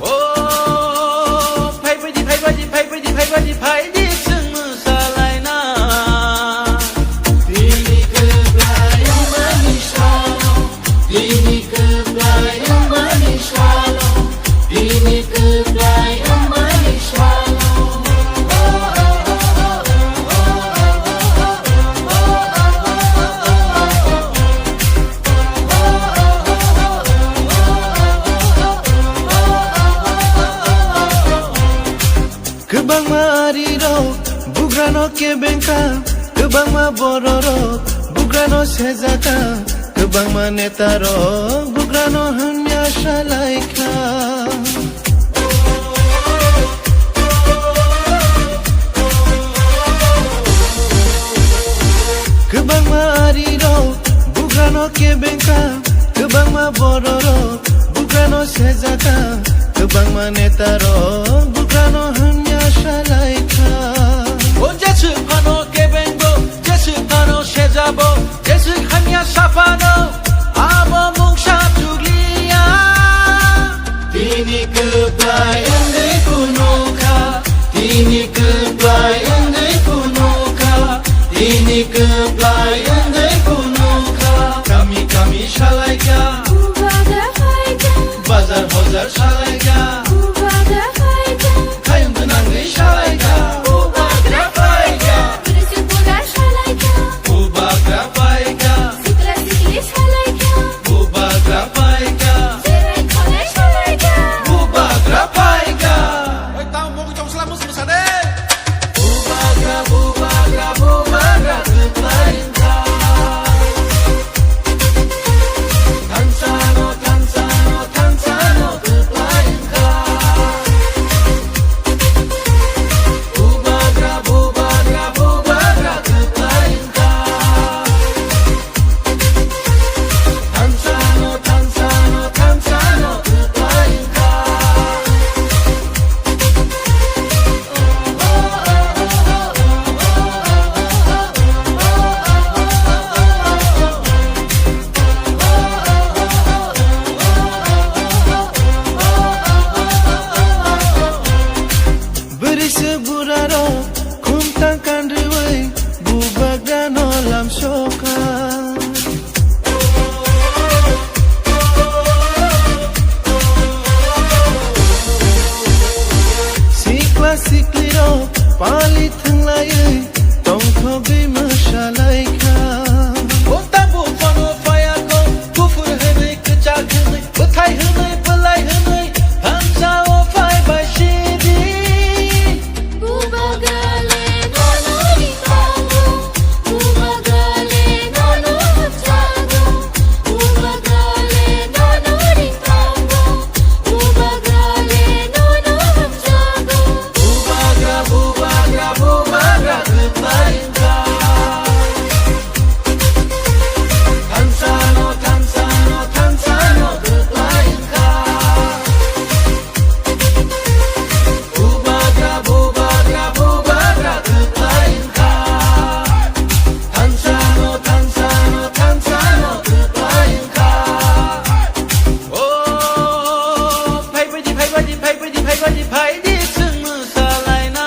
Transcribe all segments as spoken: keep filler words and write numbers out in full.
O, phai baidi, phai baidi, phai baidi, phai baidi, phai di, chwng mwsalaina. Bini kwplai wngmani salo, bini kwplai wngmani salo, bini kwplai wngmani salo. Kwbangma arirok bugrano kebengkha, kwbangma bororok bugrano sejaka, kwbangma netarok bugrano hamya salaikha. Kwbangma arirok bugrano kebengkha, kwbangma bororok bugrano sejaka, kwbangma netarok bugrano hamya salaikha. O jeswk phano kebengbo, jeswk phano sejabo, jeswk hamya saphano, abo mungsa chukliya. Bini kwplai wngwi phunukha, bini kwplai wngwi phunukha, bini kwplai wngwi phunukha. Kami kami salaikha, Bubagra phaikha, bazar hozar salaikha, Bubagra phaikha, khayung gwnangwi salaikha, Bubagra phaikha, Tripura salaikha, Bubagra phaikha, Sikla sikli salaikha, Bubagra phaikha. Jirai khonai salaikha. Bubagra phaikha. Oi, tamo mugwi tong sla mus musa de. Bubagra, bubagra, bubagra kwplai wngkha. Thansano, thansano, thansano kwplai wngkha. Bubagra, bubagra, bubagra kwplai wngkha. Bwrwi se burarok khumtang kanrwi bubagrano lamsokha. Sikla siklirok pali thwnglaiwi tongthogwi mwsalaikha. O tabuk phano phaiya kho, buphur hwnwi kwchak hwnwi. Bwthai hwnwi, bwlai hwnwi, thansa o phai bai sidi. Bubagra le nono ringtongo, Bubagra le nono hamjago, Bubagra le nono ringtongo, Bubagra le nono hamjago. Bubagra, bubagra, bubagra kwplai wngkha. Thansano, thansano, thansano kwplai wngkha. Bubagra, bubagra, bubagra kwplai wngkha. Thansano, thansano, thansano kwplai wngkha. O, phai baidi, phai baidi, phai baidi, phai baidi, phai di, chwng mwsalaina.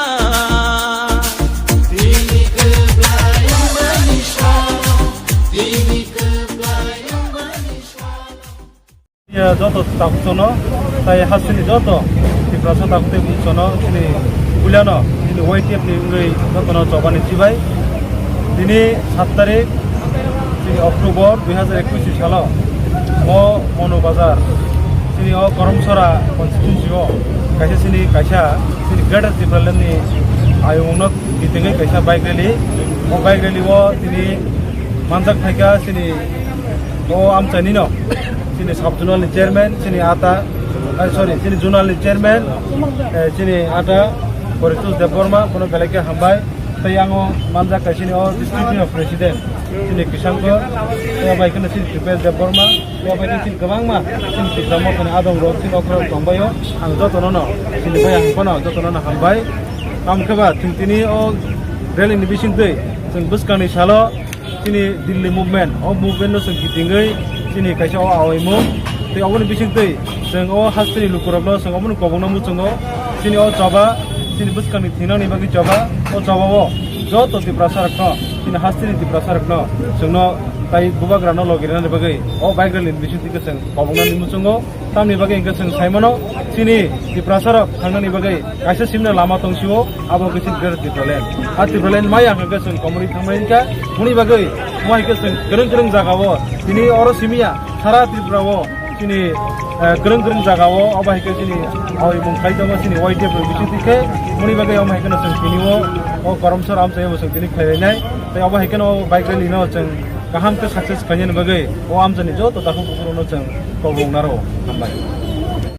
Bini kwplai wngmani salo, bini kwplai wngmani salo. Ya, joto takhuksono, tai hasteni joto Tiprasa takhuk tei bumsono, chini puilano, chini Y T F ni wngwi jotono chobani chibai. Tini sat tarik, tini October dui hazar ekush salo, o Monu Bazar, tini o Karamsora constituency o kaisa tini kaisa tini Greater Tipraland ni ayung no kitingwi kaisa bike rally, o bike rally o tini manjak phaikha tini o amchaini no, tini sub zonal ni chairman, tini ata, eh, sorry, tini zonal ni chairman, eh, tini ata Poritos Debbarma, bono belai khe hambai. Tei ang o manjak kaisini o district ni president, chini Kishankar, tei bai kheno chini Tripel Debbarma, tei bai kheno chini kwbangma chini Tipra Motha ni adong rok chini okra rok tongbai o, ang joto no no chini bai ang phano joto no no hambai. Tamo khe ba chwng tini o rally ni bising twi chwng bwskang ni salo chini Delhi movement, o movement no chwng kitingwi chini kaisa o awaimung tei oboni bising twi chwng o hasteni lukurokno chwng oboni kobokno muchungo. Chini o choba, chini bwskangni thinangni bagwi choba, o choba o joto Tiprasa rokno, chini hasteni Tiprasa rokno chwngno tai bubagrano logi rwnani bagwi o bike rally ni bising twi chwng koboknani muchungo. Tamni bagwi hwnkhe chwng saimano chini Tiprasa rok thangnani bagwi kaisa simna lama tongsio, abo khe chini Greater Tipraland. A Tipraland maya hwnkhe chwng komorwi thangmani kha, moni bagwi mo hai khe chwng kwrwng kwrwng jaga o tini oro simiya sara Tripura o chini, eh, kwrwng kwrwng jaga o obo hai khe chini awi mung khai tongo chini Y T F rok bising twi khe moni bagwi omo hai kheno chwng tini o, o Karamsora amchai o chwng tini khlai lainai. Tei obo hai kheno bike rally no chwng kaham khe success khlainani bagwi o amchaini joto takhuk bukhuk rokno chwng kobong naro. Hambai.